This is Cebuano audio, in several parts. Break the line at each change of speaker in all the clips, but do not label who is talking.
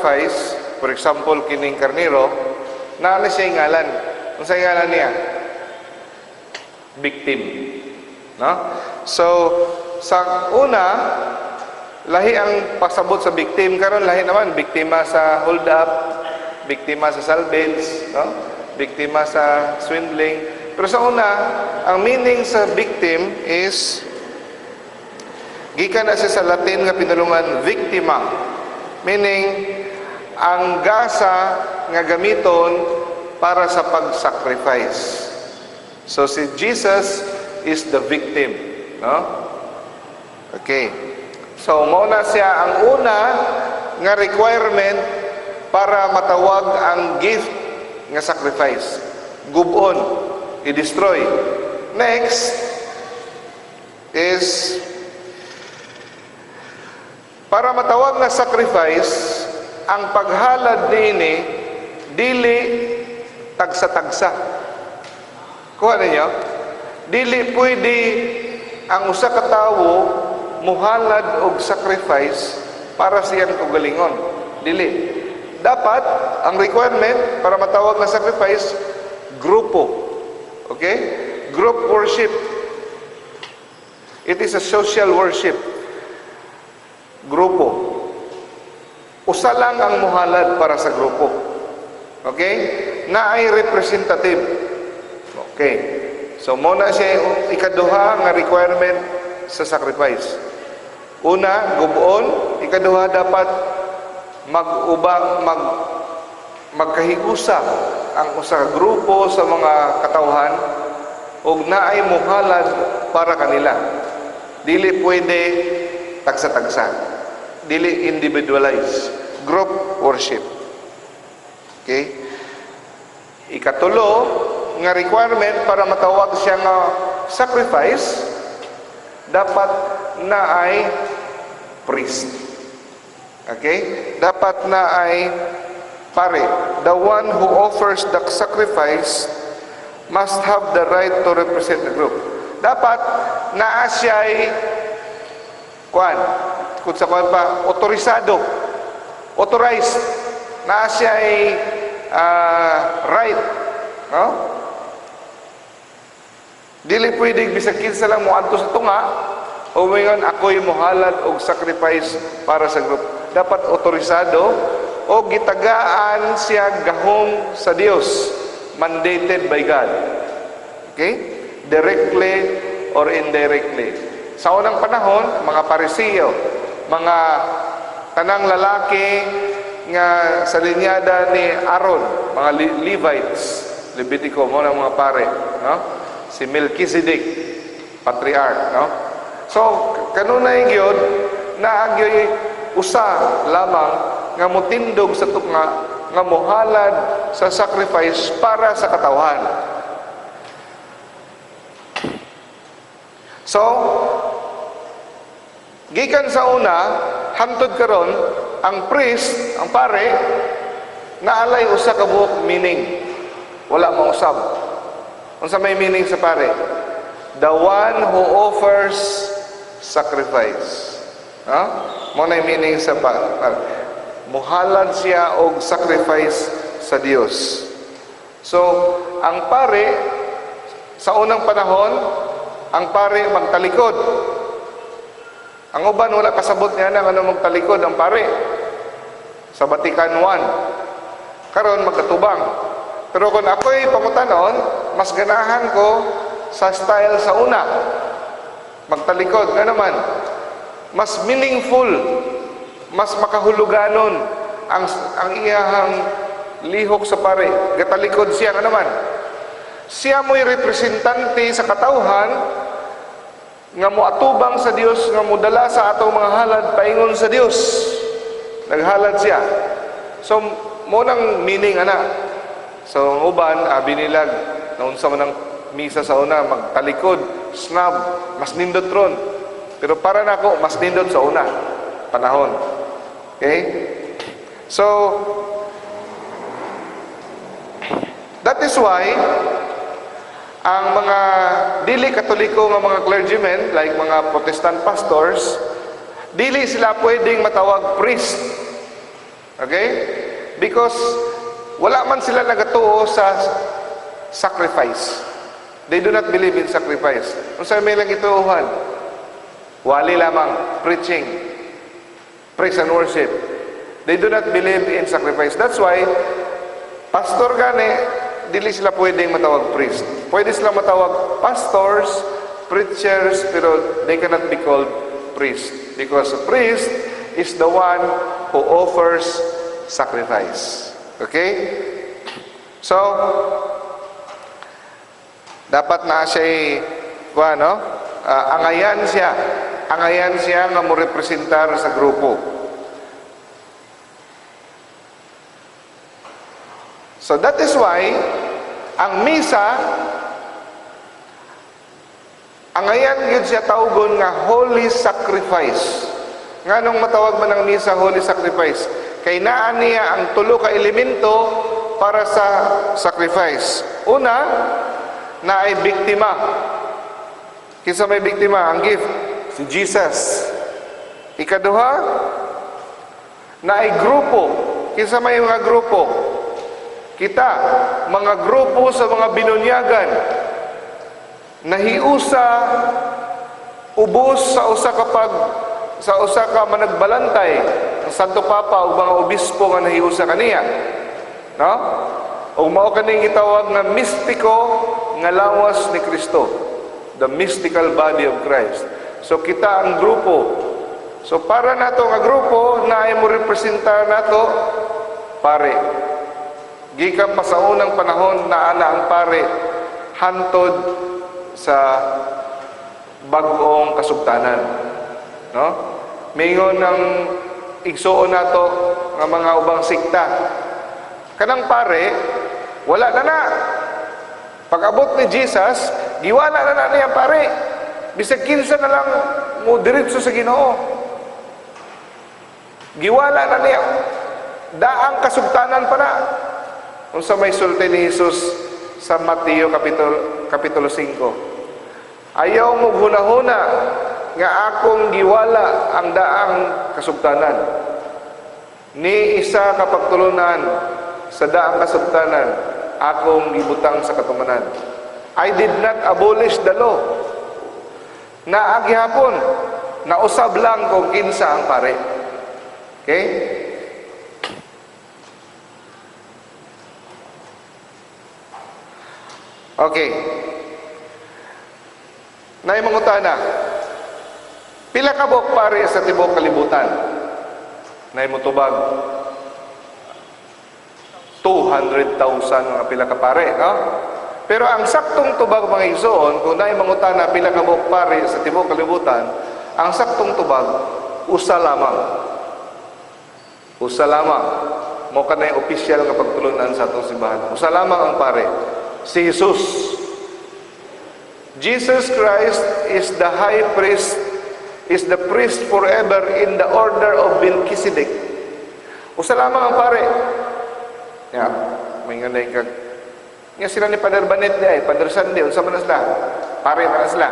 sacrifice, for example, kining karnero, naa na siya ngalan. Unsa ngalan niya? Victim. No? So, sa una, lahi ang pasabot sa victim. Karon lahi naman, biktima sa hold up, biktima sa salvage, no? Biktima sa swindling. Pero sa una, ang meaning sa victim is gikan na siya sa Latin nga pinulungan victima. Meaning, ang gasa nga gamiton para sa pag-sacrifice. So si Jesus is the victim, no? Okay. So mao na siya ang una nga requirement para matawag ang gift nga sacrifice. Gub-on, i-destroy. Next is para matawag nga sacrifice, ang paghalad niini dili tagsa-tagsa. Kuha ninyo? Dili pwede ang usa ka tawo muhalad og sacrifice para siyang kaugalingon. Dili. Dapat ang requirement para matawag na sacrifice, grupo. Okay? Group worship. It is a social worship. Grupo. Usa lang ang muhalad para sa grupo. Okay? Naay representative. Okay. So mao na siya ikaduha nga requirement sa sacrifice. Una, gub-on. Ikaduha, dapat mag-uba, magkahigusa ang usa ka grupo sa mga katawhan ug naay muhalad para kanila. Dili pwede tagsa-tagsa. Dili individualize. Group worship. Okay? Ikatulo nga requirement para matawag siya nga sacrifice, dapat naay priest. Okay? Dapat naay pare. The one who offers the sacrifice must have the right to represent the group. Dapat naa siya'y kuan, kung sa kuan pa, otorisado, authorized, naa siya'y right. No? Dili pwede bisag kinsa lang moadto sa tunga o moingon, "Ako'y mohalad og sacrifice para sa group." Dapat otorisado o gitagaan siya gahom sa Dios, mandated by God. Okay? Directly or indirectly. Sa unang panahon, mga Pariseo, mga tanang lalaki nga sa linyada ni Aaron, mga Levites, Levitico, mao na mga pare, no? Si Melchizedek, patriarch, no? So, kanunay gyud naa gyoy usa lamang nga motindog sa tunga nga mohalad sa sacrifice para sa katawhan. So, gikan sa una, hantod karon, ang priest, ang pare, naalay usa ka buok meaning. Wala mausab. Unsa may meaning sa pare? The one who offers sacrifice. Ha? Mao na meaning sa pare. Muhalad siya og sacrifice sa Dios. So, ang pare sa unang panahon, ang pare magtalikod. Ang uban wala kasabot niya na ano magtalikod ang pare. Sa Vatican I. Karon magkatubang. Pero kung ako'y pangutanon, mas ganahan ko sa style sa una. Magtalikod nga naman. Mas meaningful, mas makahuluganon ang iyahang lihok sa pare. Gatalikod siya nga naman. Siya mo'y representante sa katawhan nga moatubang sa Dios, nga modala sa atong mga halad paingon sa Dios. Naghalad siya. So mao nang meaning ana. So ang uban abi nilag naunsa man ang misa sa una magtalikod, snub, mas nindot ron. Pero para nako mas nindot sa una panahon. Okay? So that is why ang mga dili Katoliko nga mga clergymen, like mga Protestant pastors, dili sila pwedeng matawag priest. Okay? Because wala man sila nagatuo sa sacrifice. They do not believe in sacrifice. Unsa may lang gituohan? Wali lamang, preaching, praise and worship. They do not believe in sacrifice. That's why, pastor gani, dili sila pwedeng matawag priest. Pwede sila matawag pastors, preachers, pero they cannot be called priest. Because a priest is the one who offers sacrifice. Okay? So, dapat na siya, no? Angayan siya. Angayan siya nga mo representar sa grupo. So that is why ang misa, angayan gyud siya tawgon nga holy sacrifice. Nganong matawag man ang misa holy sacrifice? Kay naa niya ang tulo ka elemento para sa sacrifice. Una, naay biktima. Kinsa may biktima? Ang gift, si Jesus. Ikaduha, naay grupo. Kinsa may mga grupo? Kita, mga grupo sa mga binunyagan, nahiusa ubos sa usa ka managbalantay, ang Santo Papa ug mga obispo nga nahiusa kaniya, no? Ug mao kaning gitawag nga mistiko nga lawas ni Kristo, the mystical body of Christ. So kita ang grupo. So para nato nga grupo, naay mo representar nato, pare. Gikan pa sa unang panahon, naa na ang pare hantod sa bag-ong kasugtanan, no? Mingon ng igsuon nato nga mga ubang sikta, kanang pare wala na na. Pag-abot ni Jesus, giwala na na niya pare. Bisag kinsa na lang mo diretso sa Ginoo. Giwala na niya. Daang kasugtanan pa na. Unsa may sulti ni Jesus sa Mateo kapitulo 5? Ayaw mo hunahuna nga akong giwala ang daang kasugtanan. Ni isa ka pagtulunan sa daang kasugtanan, akong gibutang sa katumanan. I did not abolish the law. Naa gihapon, nausab lang kung kinsa ang pare. Okay? Okay. Naay mangutana. Pila ka buok pare sa tibuok kalibutan? Naay motubag 200,000 mga pila ka pare, no? Pero ang saktong tubag, mga igsoon, kung naay mangutana pila ka buok pare sa tibuok kalibutan, ang saktong tubag usa lamang. Usa lamang. Mao kanay opisyal nga pagtulunan sa atong simbahan. Usa lamang ang pare, si Jesus. Jesus Christ is the high priest, is the priest forever in the order of Melchizedek. Usa lamang ang pare. Ya, may nganay kag nga sila ni Father Banet di ay, Father Sandy, unsa man na sila? Pare man na sila.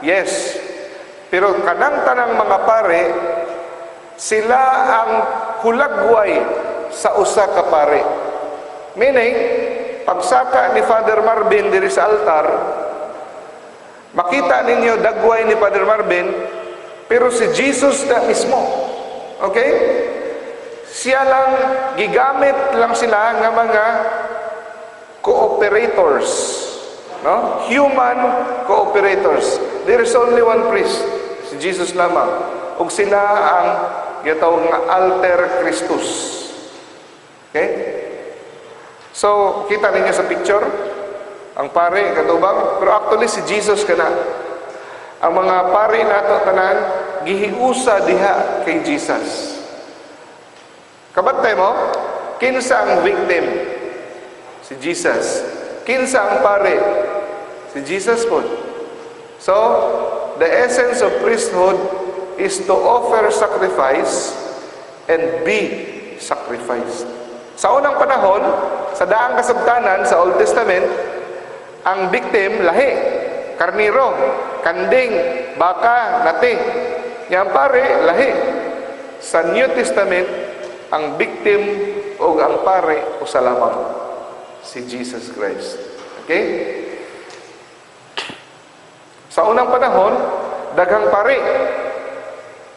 Yes. Pero kanang tanang mga pare, sila ang hulagway sa usa ka pare. Meaning, pagsaka ni Father Marvin diri sa altar, makita ninyo dagway ni Father Marvin, pero si Jesus na mismo. Okay? Siya lang, gigamit lang sila nga mga cooperators. No? Human cooperators. There is only one priest, si Jesus lamang. Ug sila ang gitawag nga alter Christus. Okay? So, kita ninyo sa picture, ang pare, katubang, pero actually si Jesus kana. Ang mga pare nato tanan, gihiusa diha kay Jesus. Kabantay mo, kinsa ang victim? Si Jesus. Kinsa ang pare? Si Jesus po. So, the essence of priesthood is to offer sacrifice and be sacrificed. Sa unang panahon, sa daang kasabtanan, sa Old Testament, ang victim, lahi, karniro, kanding, baka, nati. Yang pare, lahi. Sa New Testament, Ang victim o ang pare usa lamang, si Jesus Christ. Okay? Sa unang panahon, daghang pare.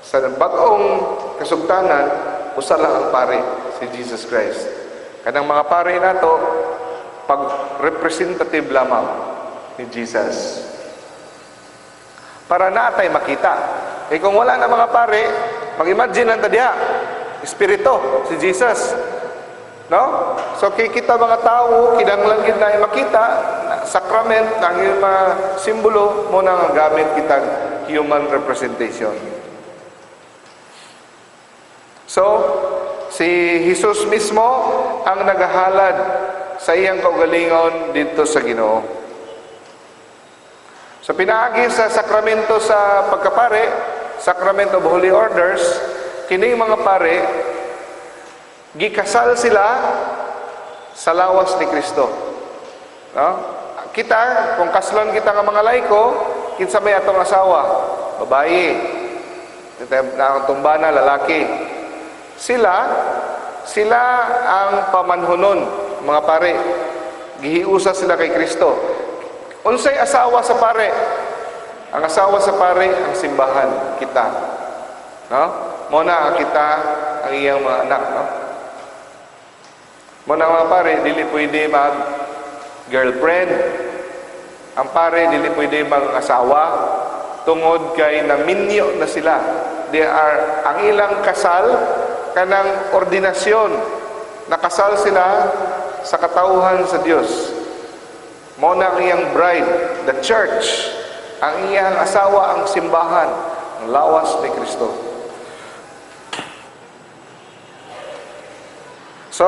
Sa bag-ong kasugtanan, usa lang ang pare, si Jesus Christ. Kanang mga pare nato, pag representative lamang ni Jesus. Para natay makita. Eh kung wala na mga pare, mag-imagine lang ta diha. Espiritu, si Jesus. No? So kay kita mga tao, kinahanglan gid na makita na sacrament na ang mga simbolo mo na nga gamit kitag human representation. So, si Jesus mismo ang nagahalad sa iyang kaugalingon dito sa Ginoo. So pinaagi sa sakramento sa pagkapare, Sacrament of Holy Orders, kining mga pare gikasal sila sa lawas ni Kristo. No? Kita, kung kaslon kita nga mga laiko, kinsa may atong asawa? Babae. Na ang tumbana, lalaki. Sila ang pamanhunon, mga pare. Gihiusa sila kay Kristo. Unsay asawa sa pare? Ang asawa sa pare, ang simbahan, kita. No? Mo na ang kita ang iyang mga anak, no? Mo na mga pare, dili pwede mag girlfriend. Ang pare dili pwede mag asawa tungod kay naminyo na sila. They are ang ilang kasal kanang ordinasyon. Nakasal sila sa katawhan sa Dios. Mao na ang iyang bride, the church. Ang iyang asawa, ang simbahan, ang lawas ni Kristo. So,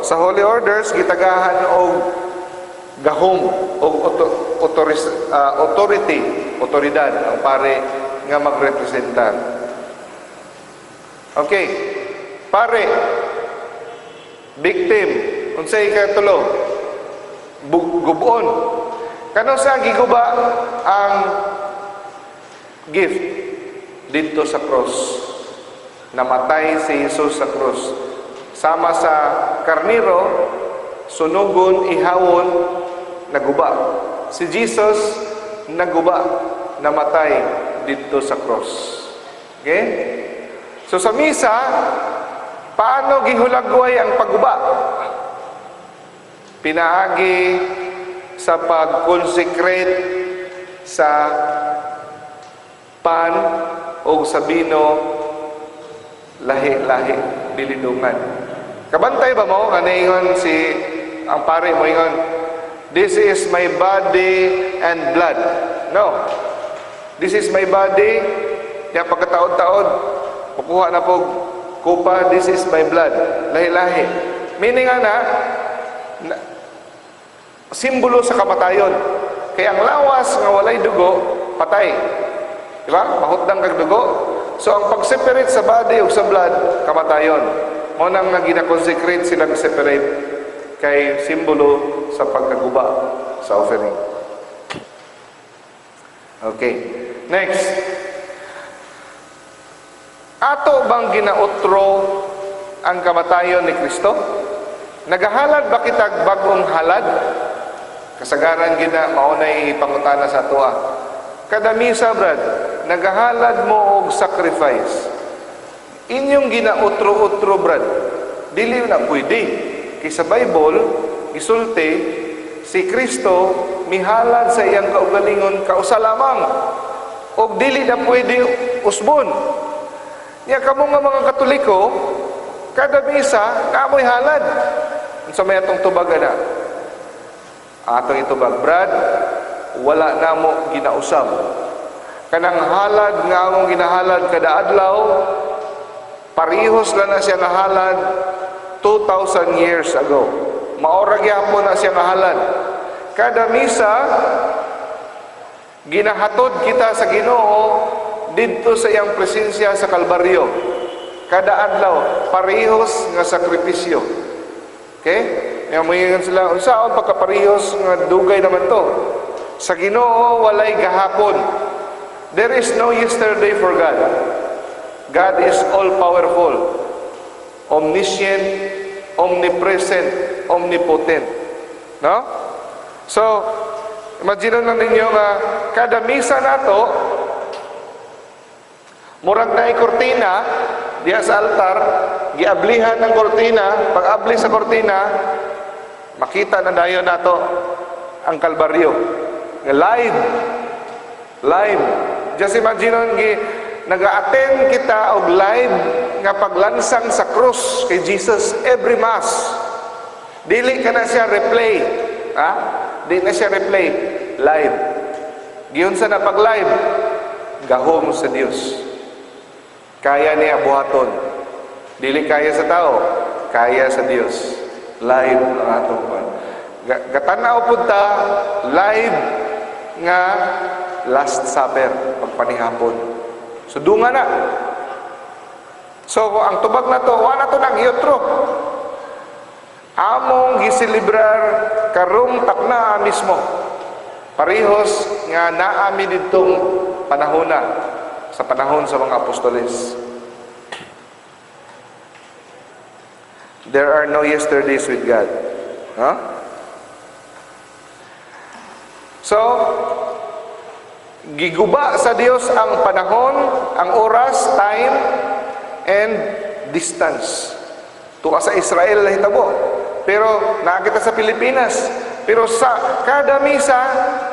sa Holy Orders, gitagahan og gahom og authority, otoridad ang pare nga magrepresentar. Okay. Pare, victim, unsay ikatulo? Gubon. Kano sa giguba ang gift dito sa cross? Namatay si Jesus sa cross. Sama sa karniro, sunugon, ihawon, naguba. Si Jesus naguba, namatay dito sa cross. Okay? So sa misa, paano gihulagway ang pagguba? Pinaagi sa pag-consecrate sa pan o sa bino, lahi-lahi bilidungan. Kabantay ba mo? Nga si ang pare mo ingon, "This is my body and blood." No. "This is my body." Ya pagkataod-taod, kukuha na po kupa, "This is my blood." Lahi-lahi. Meaning nga na simbolo sa kamatayon. Kaya ang lawas nga walay dugo, patay. Di ba? Mahutdang kag dugo. So ang pag-separate sa body ug sa blood, kamatayon. Mao nang nga gina-consecrate sila, separate kay simbolo sa pagkaguba sa offering. Okay. Next. Ato bang ginautro ang kamatayon ni Kristo? Nagahalad ba kitag bagong halad? Kasagaran gina mao nay ipangutana sa atoa. Kada misa, brad, nagahalad mo og sacrifice. Inyong ginautro-utro, brad. Dili na pwede. Kay sa Bible, gisulti si Kristo mihalad sa iyang kaugalingon kausa lamang. Og dili na pwede usbon. Nya kamo nga mga Katoliko, kada misa naamoy halad. Unsa may atong tubag ana? Atong itubag, brad, wala namo ginausab. Kanang halad nga among ginahalad kada adlaw, parihos lang na siya nga halad 2,000 years ago. Maora gyapon na siya nga halad. Kada misa, ginahatod kita sa Ginoo didto sa iyang presensya sa Kalbaryo. Kada adlaw, parehos nga sakripisyo. Okay? Kaya moingon sila, unsaon pagkaparehos nga dugay naman to? Sa Ginoo walay gahapon. There is no yesterday for God. God is all powerful. Omniscient, omnipresent, omnipotent. No? So, imagine lang ninyo nga kada misa nato, murag naay kortina diya sa altar, giablihan ng kortina. Pag abli sa kortina, makita na dayon nato ang Kalbaryo. Nga live. Live. Just imagine gi naga-attend kita og live nga paglansang sa krus kay Jesus every Mass. Dili ka na siya replay. Ha? Di na siya replay. Live. Giunsa na pag live? Gahom sa Dios. Kaya niya buhaton. Dili kaya sa tao, kaya sa Dios. Live ang atong kwan. Gatanaw pud ta live nga Last Supper pagpanihapon. So dunga na. So ang tubag na to, wa na to nang giotro. Among giselebrar karong takna mismo. Parehos nga naami didtong panahona sa panahon sa mga apostoles. There are no yesterdays with God. Huh? So, giguba sa Dios ang panahon, ang oras, time, and distance. Tuwa sa Israel nahitabo. Pero nakita sa Pilipinas. Pero sa kada misa,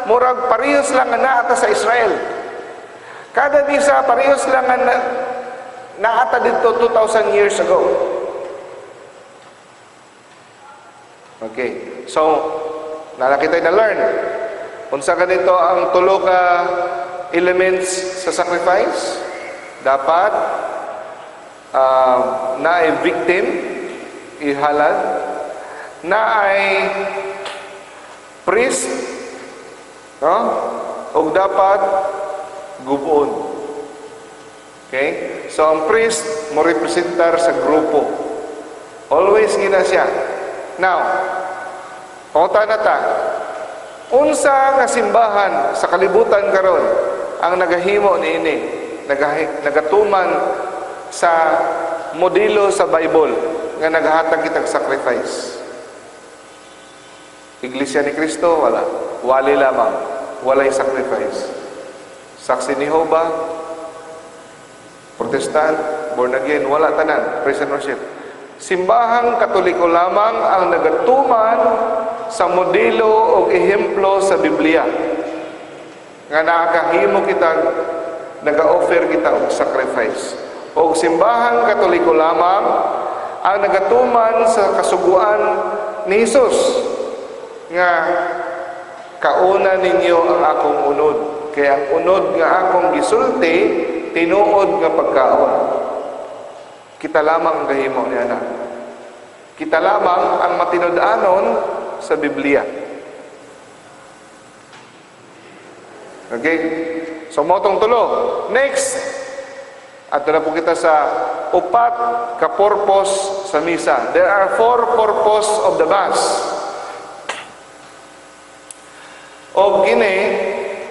murag parehas lang nga naata sa Israel. Kada misa, parehas lang nga naata dito 2,000 years ago. Okay. So, nalakita na learn. Unsa ganito ang tulo ka elements sa sacrifice? Dapat naay victim, ihalad, naay priest, no? Og dapat gubuon. Okay? So ang priest mo representar sa grupo. Always gina siya. Now, pangutan na ta, unsa nga simbahan sa kalibutan karon ang nagahimo niini, nagatuman sa modelo sa Bible nga naghahatag kitag sacrifice? Iglesia ni Cristo, wala. Wali lamang. Walay sacrifice. Saksi ni Jehovah, Protestant, born again, wala tanan. Praise and worship. Simbahang Katoliko lamang ang nagatuman sa modelo o ehemplo sa Biblia nga nakahimo kita, naga-offer kita og sacrifice. Og Simbahang Katoliko lamang ang nagatuman sa kasuguan ni Jesus nga "Kauna ninyo ang akong unod, kay ang unod nga akong gisulti tinuod nga pagkaon." Kita lamang ang gahimo niya na. Kita lamang ang matinud-anon sa Biblia. Okay? So, motong tulo. Next, ato na po kita sa upat ka purpose sa misa. There are four purpose of the Mass. O gini,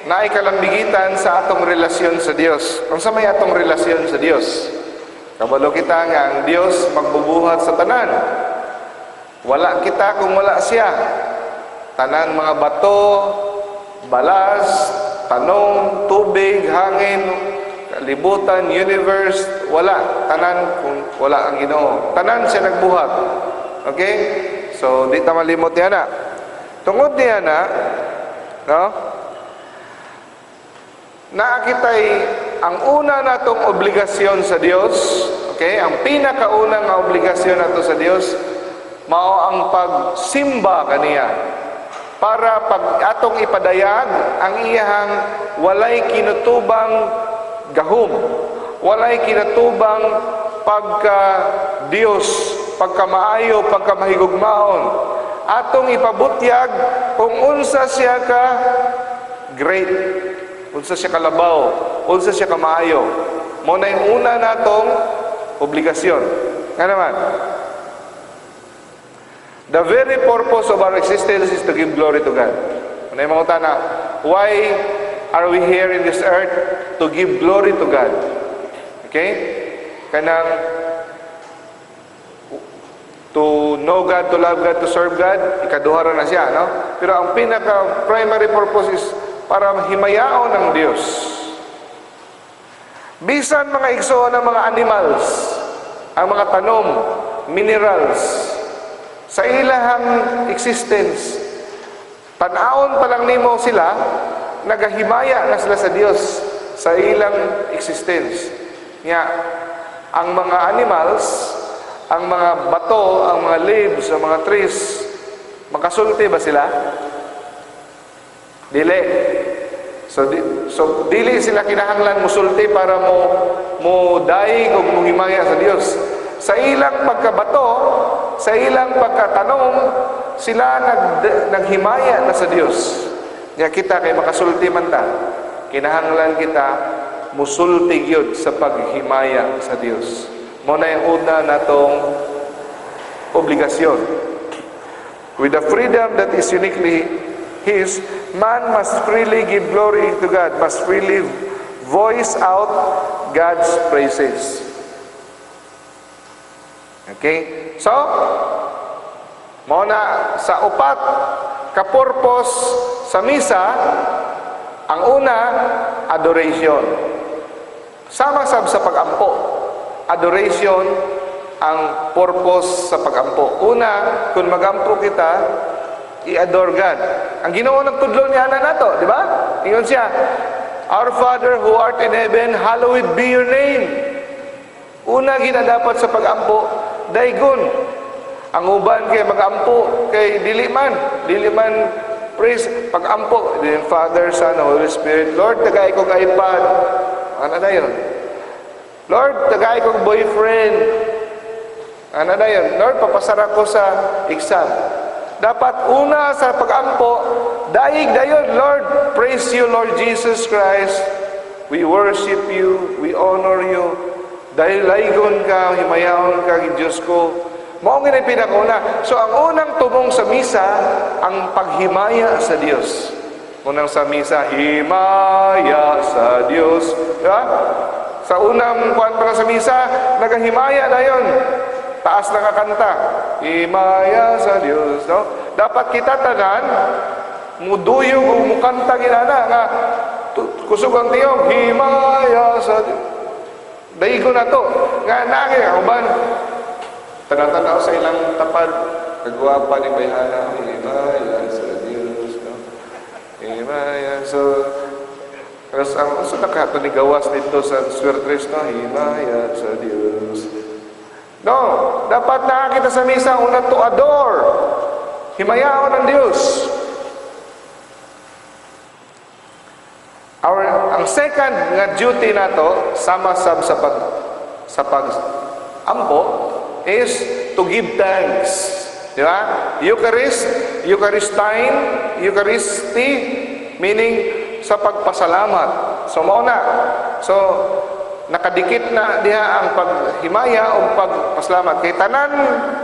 naay kalambigitan sa atong relasyon sa Dios. Unsa may atong relasyon sa Dios? Kabalo kita nga ang Dios magbubuhat sa tanan. Wala kita kung wala siya. Tanan mga bato, balas, tanom, tubig, hangin, kalibutan, universe, wala. Tanan kung wala ang Ginoo. Tanan siya nagbuhat. Okay? So, di ta malimot niya na. Tungod niya na, no? Naakitay ang una natong obligasyon sa Dios, okay? Ang pinakauna nga obligasyon nato sa Dios mao ang pagsimba kaniya para pag atong ipadayag ang iyahang walay kinutubang gahom, walay kinatubang pagka Dios, pagka maayo, pagka mahigugmaon. Atong ipabutyag kung unsa siya ka great, unsa siya kalabaw, unsa siya kamaayo. Mo na yung una natong obligasyon. Nga naman, the very purpose of our existence is to give glory to God. Ano yung mga utana? Why are we here in this earth? To give glory to God. Okay? Kanang To know God, to love God, to serve God, ikaduha ra na siya, no? Pero ang pinaka primary purpose is para himayaon ang Dios. Bisan, mga igsoon, ng mga animals, ang mga tanom, minerals, sa ilahang existence, tan-awon pa lang nimo sila, nagahimaya na sila sa Dios sa ilang existence. Nga, ang mga animals, ang mga bato, ang mga leaves, ang mga trees, makasulti ba sila? Dili. So dili sila kinahanglan musulti para mo dayeg o muhimaya sa Dios. Sa ilang pagkabato, sa ilang pagkatanom, sila naghimaya na sa Dios. Nya kita kay makasulti man ta. Kinahanglan kita musulti gyud sa paghimaya sa Dios. Mao na yung una natong obligasyon. With the freedom that is uniquely his, man must freely give glory to God, must freely voice out God's praises. Okay? So, mao na sa upat ka purpose sa misa, ang una, adoration. Sama sab sa pagampo. Adoration ang purpose sa pagampo. Una, kung magampo kita, i-adore God. Ang Ginoo nagtudlo niya na nato, di ba? Ingon siya, "Our Father who art in heaven, hallowed be your name." Una gina dapat sa pagampo, daygon. Ang uban kay magampo kay dili man praise pagampo. Then Father, Son, Holy Spirit. "Lord, tagay kog iPad." Ano na yun? "Lord, tagay kog boyfriend." Ano na yun? "Lord, papasara ko sa exam." Dapat una sa pagampo, dayeg dayon, "Lord, praise you, Lord Jesus Christ. We worship you, we honor you. Dahil laygon ka, himayaon ka, Diyos ko." Mao nga pinakauna. So ang unang tumong sa misa, ang paghimaya sa Dios. Unang sa misa, himaya sa Dios. Di ba? Sa unang kuan pa lang sa misa, nagahimaya na yon. Taas na kakanta. Himaya sa Dios. No? Dapat kita tanan, muduyog o mukanta ginana nga kusog ang tiyong, himaya sa Dios. Daigo na to. Nga naagi, uban, tanaw-tanaw sa ilang tapad, kagwapa ni Bayhana, himaya sa Dios. No? Himaya. So, tapos ang sa nakato ni gawas dito sa Swertres, no? Himaya sa Dios. No, dapat nakakita sa misa una to adore. Himayaon ang Dios. Ang second nga duty nato sama sab sa pag ampo is to give thanks. Di ba? Eucharist, Eucharistine, Eucharisty, meaning sa pagpasalamat. So mao na. So nakadikit na diha ang paghimaya o pagpasalamat kay tanan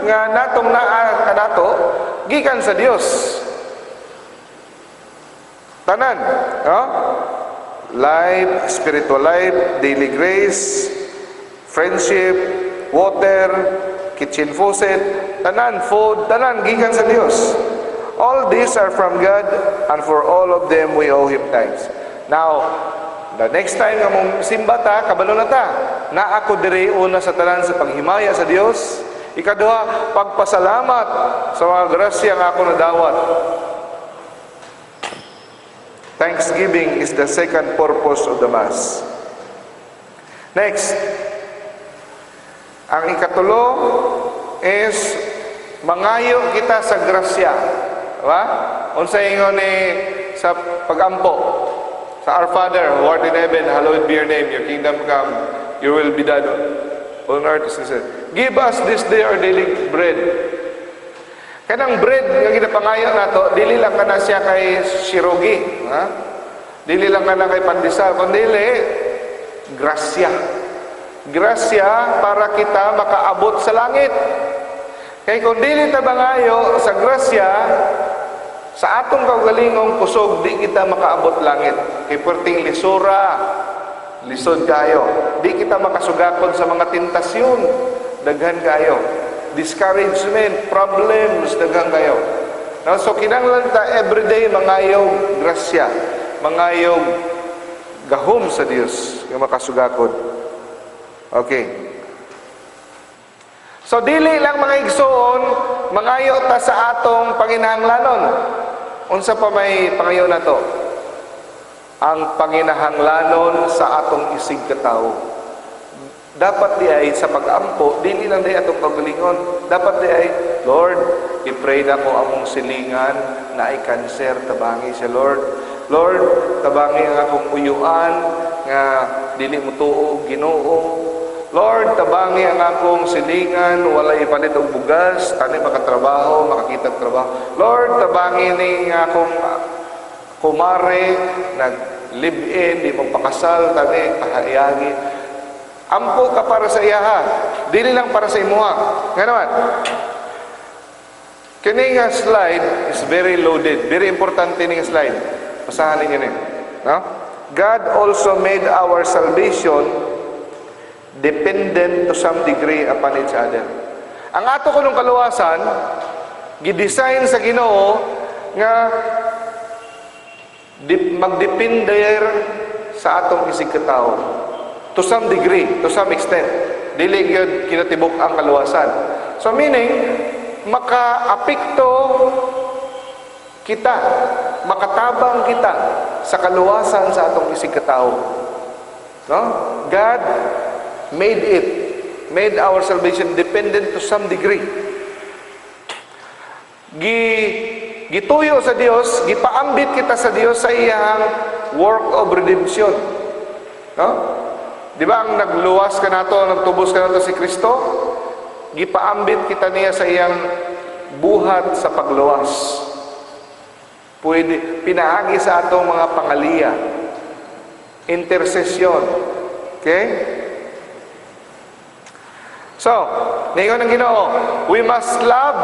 nga natong naa kanato gikan sa Dios. Tanan, no? Life, spiritual life, daily grace, friendship, water, kitchen faucet, tanan, food, tanan gikan sa Dios. All these are from God, and for all of them we owe Him thanks. Now, the next time nga mong simba ta, kabalo na ta. Na ako diri una sa tanan sa paghimaya sa Dios. Ikaduha, pagpasalamat sa mga grasya nga ako nadawat. Thanksgiving is the second purpose of the Mass. Next, ang ikatulo is mangayo kita sa grasya. Diba? Unsa ingon ni sa pagampo? Sa Our Father, who art in heaven, hallowed be your name, your kingdom come, your will be done on earth as it is in heaven. Give us this day our daily bread. Kanang bread nga ginapangayo nato, dili lang kana siya kay shirogi, ha? Dili lang kana kay pandesal, kundi grasya. Grasya para kita makaabot sa langit. Kay kung dili ta mangayo sa grasya, sa atong kaugalingong kusog, di kita makaabot langit. Kay perting lisura, lisod kayo. Di kita makasugakod sa mga tentasyon, daghan kayo. discouragement, problems, daghan kayo. No? So kinahanglan ta everyday mangayog grasya, mangayog gahom sa Dios nga makasugakod. Okay. So dili lang, mga igsoon, mangayo ta sa atong panginahanglanon. Unsa pa may pangayo nato? Ang panginahanglanon sa atong isig katawo. Dapat diay sa pag-ampo, dili lang diay atong kaugalingon. Dapat diay, "Lord, i-pray nako among silingan na ay cancer, tabangi siya, Lord. Lord, tabangi ang akong uyuan nga dili mo tuo og Ginoo. Lord, tabangi ang akong silingan, wala ipalit og bugas, tani makatrabaho, makakita og trabaho. Lord, tabangi ning akong kumare, nag live-in, di magpakasal, tani pahayagi." Ampo ka para sa iyaha, dili lang para sa imuha. Nga naman, kini nga slide is very loaded, very importante ning slide. Basahan ninyo ni. No? God also made our salvation dependent to some degree upon each other. Ang ato kunong kaluwasan, gidesign sa Ginoo nga magdepender sa atong isig katawo. To some degree, to some extent. Dili gyud kinatibuk ang kaluwasan. So meaning, makaapekto kita, makatabang kita sa kaluwasan sa atong isig katawo. No? God made our salvation dependent to some degree. Gituyo sa Dios, gipaambit kita sa Dios sa iyang work of redemption. No? Di ba ang nagluwas kanato, nagtubos kanato si Kristo? Gipaambit kita niya sa iyang buhat sa pagluwas. Pwede, pinaagi sa atong mga pangaliya. Intercession. Okay? So, ningon ng Ginoo, we must love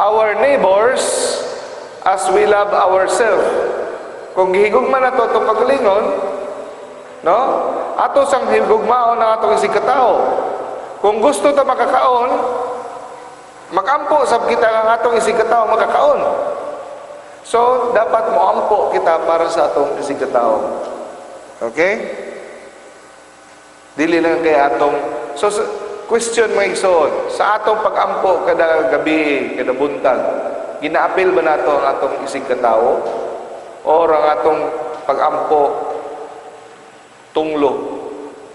our neighbors as we love ourselves. Kung gihigugma nato atong kaugalingon, no? Ato sang higugmaon ang atong isig katawo. Kung gusto ta makakaon, magampo sab kita ang atong isig katawo makakaon. So, dapat moampo kita para sa atong isig katawo. Okay? Dili lang kay atong. So, question, mga igsoon, sa atong pag-ampo kada gabi, kada buntag, ginaapil ba nato ang atong isig katawo or ang atong pag-ampo tunglo?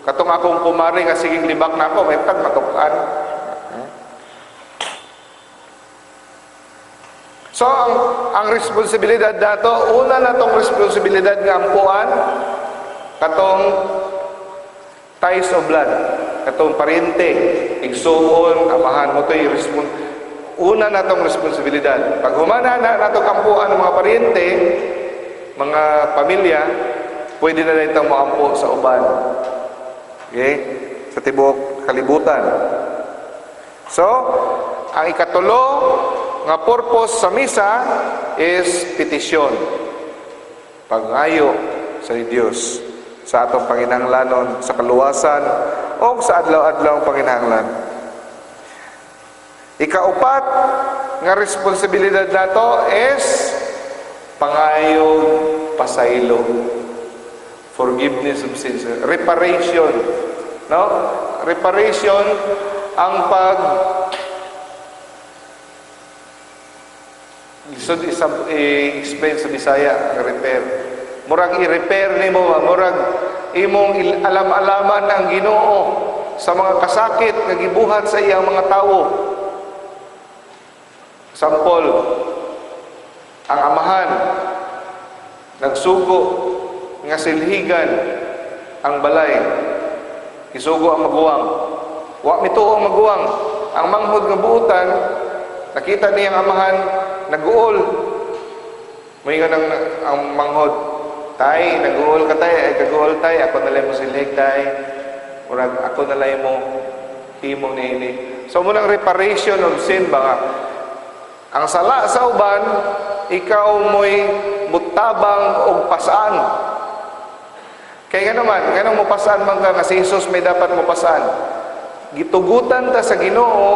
Katong akong kumari nga siging libak na ako, may tag matukan. So, ang responsibilidad nato, una na tong responsibilidad nga ampuan, katong ties of blood, katong parente, igsuon, amahan mo to'y una na tong responsibilidad. Pag humana na natong ampuan ng mga parente, mga pamilya, pwede na rin itong moampo sa uban. Okay? Sa tibuok kalibutan. So, ang ikatulo nga purpose sa misa is petisyon. Pangayo sa Dios sa atong panginahanglanon, sa kaluwasan o sa adlaw-adlaw panginahanglan. Ikaupat nga responsibilidad nato is pangayog pasaylo. Forgiveness of sins. Reparation. No? Reparation ang pag lisod i-explain sa Bisaya ang repair. Murag i-repair nimo ba? Murag imong alam-alaman ang Ginoo sa mga kasakit nga gibuhat sa iyang mga tawo. Sample, ang amahan nagsugo nga silhigan ang balay. Isugo ang maguwang. Wa mituo ang maguwang. Ang manghod nga buutan, nakita niya ang amahan naguol. Moingon ang manghod, "Tay, naguol ka, tay, ay kaguol, tay, ako na lang mo silhig, tay. Murag ako na lang mo himo niini." So mao nang reparation of sin ba nga ang sala sa uban, ikaw mo'y mutabang og pasaan. Kay nga naman, nganong mopasaan man ka nga si Jesus may dapat mopasaan? Gitugutan ta sa Ginoo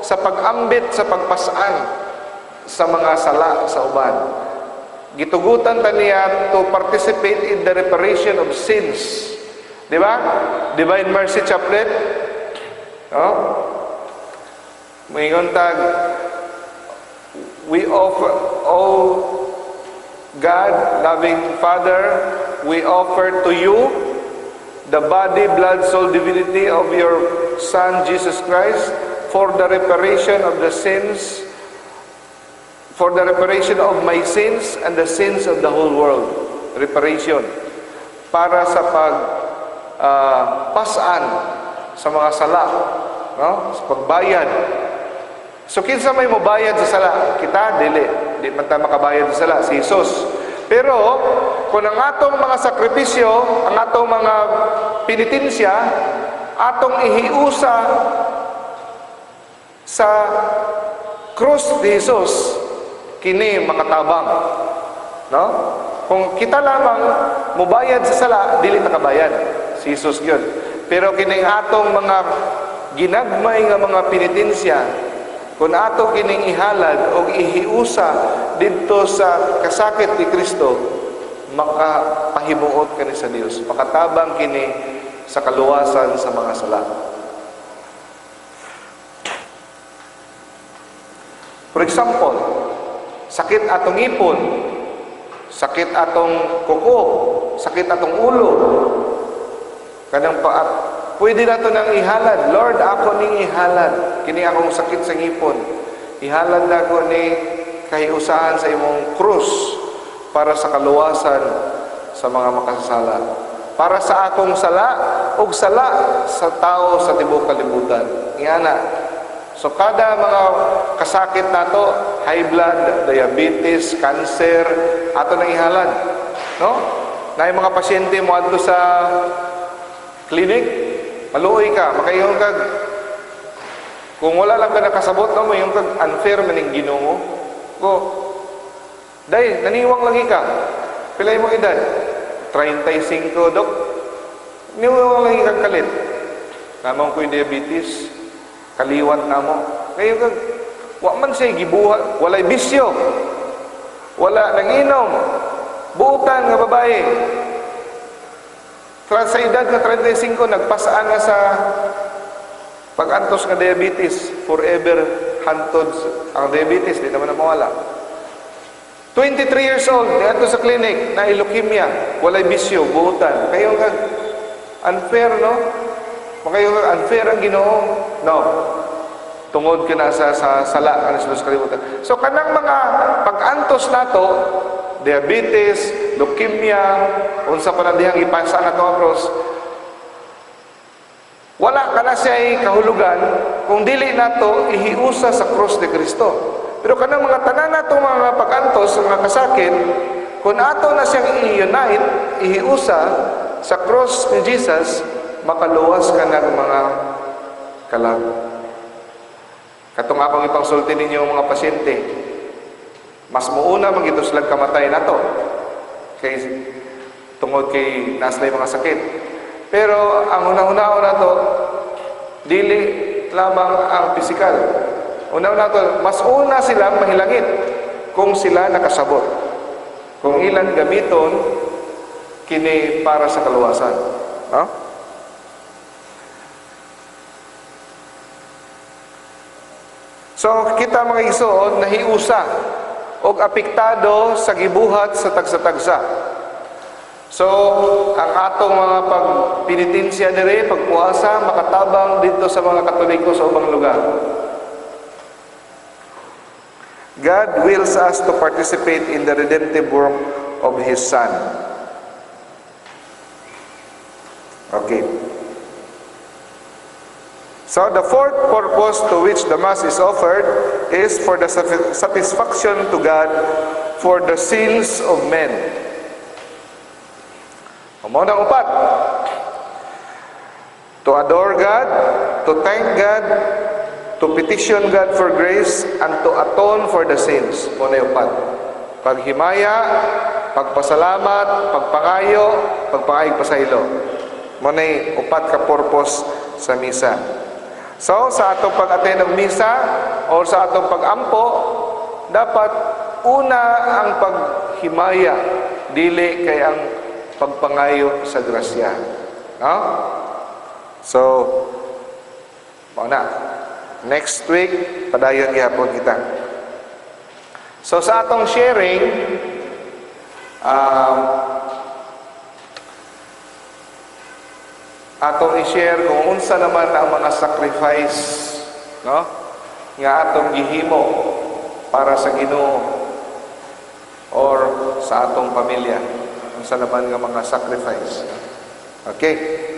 sa pag-ambit sa pagpasaan sa mga sala sa uban. Gitugutan ta niya to participate in the reparation of sins. Di ba? Divine Mercy Chaplet. No? Moingon tag, "We offer, oh God, loving Father, we offer to you the body, blood, soul, divinity of your Son, Jesus Christ, for the reparation of the sins, for the reparation of my sins and the sins of the whole world." Reparation. Para sa pag pasaan sa mga sala, no? Sa pagbayad. So kinsa may mobayad sa sala? Kita dili. Di man ta makabayad sa sala, si Jesus. Pero kung ang atong mga sakripisyo, ang atong mga penitensya, atong ihiusa sa krus ni Jesus, kini makatabang. No? Kung kita lamang mobayad sa sala, dili ta kabayad. Si Jesus gyud. Pero kining atong mga ginagmay nga mga penitensya, kung ato kining ihalad o ihiusa didto sa kasakit ni Kristo, makapahimuot kani sa Dios, makatabang kini sa kaluwasan sa mga sala. For example, sakit atong ngipon, sakit atong kuko, sakit atong ulo. Kanang pa pwede nato nang ihalad. "Lord, ako ning ihalad. Kini akong sakit sa ngipon. Ihalad nako ni kahiusahan sa imong krus para sa kaluwasan sa mga makasasala. Para sa akong sala ug sala sa tao sa tibuok kalibutan." Ingana. So kada mga kasakit nato, high blood, diabetes, cancer, ato nang ihalad. No? Na mga pasyente mo adto sa clinic, maluoy ka, makaingon kag, kung wala lang ka nakasabot, no, moingon kag unfair man ning Ginoo. Ko, "Day, naniwang lagi ka. Pila imong edad?" "35, dok." "Niwang lagi kang kalit." "Namang ko'y diabetes. Kaliwat namo." Ngayon kag, wa man siya gibuhat, walay bisyo. Wala nang inom. Buutan nga babae. Sa edad nga 35, nagpasaan na sa pag-antos nga diabetes, forever hantod ang diabetes, di naman na mawala. 23 years old, niadto sa clinic, na leukemia, walay bisyo, buutan. Kayo nga, unfair, no? Makayo nga, unfair ang Ginoo. No. Tungod ka na sa sala, ano sa kalibutan. So, kanang mga pag-antos nato, diabetes, leukemia, unsa pa na dihang ipasa na to cross, wala ka na siya kahulugan kung dili nato ihiusa sa cross ni Kristo. Pero kanang mga tanan nato mga pag-antos, mga kasakit, kung ato na siyang i-unite, ihiusa sa cross ni Jesus, makaluwas ka ng mga kalag. Katong akong ipangsulti ninyo mga pasyente, mas muuna man gito silang kamatay nato kay tungod kay naslay mga sakit. Pero ang una-una nato, dili lamang ang pisikal. Una-una nato, mas una silang mahilangit kung sila nakasabot. Kung ilan gamiton kini para sa kaluwasan. No? So kita mga igsoon nahiusa og apektado sa gibuhat sa tagsa-tagsa. So, ang atong mga pagpinitensya dire, pagpuasa, makatabang dito sa mga Katoliko sa ubang lugar. God wills us to participate in the redemptive work of His Son. Okay. So, the fourth purpose to which the Mass is offered is for the satisfaction to God for the sins of men. Mao nang upat. To adore God, to thank God, to petition God for grace, and to atone for the sins. Mao na upat. Paghimaya, pagpasalamat, pagpangayo, pagpangayog pasaylo. Mao na upat ka purpose sa misa. So, sa atong pag-attend ng misa or sa atong pag-ampo, dapat una ang paghimaya, dili kay ang pagpangayo sa grasya. No? So, mao na. Next week, padayon gihapon kita. So, sa atong sharing, atong i-share kung unsa naman ang mga sacrifice, no, nga atong gihimo para sa Ginoo or sa atong pamilya, unsa naman nga mga sacrifice. Okay.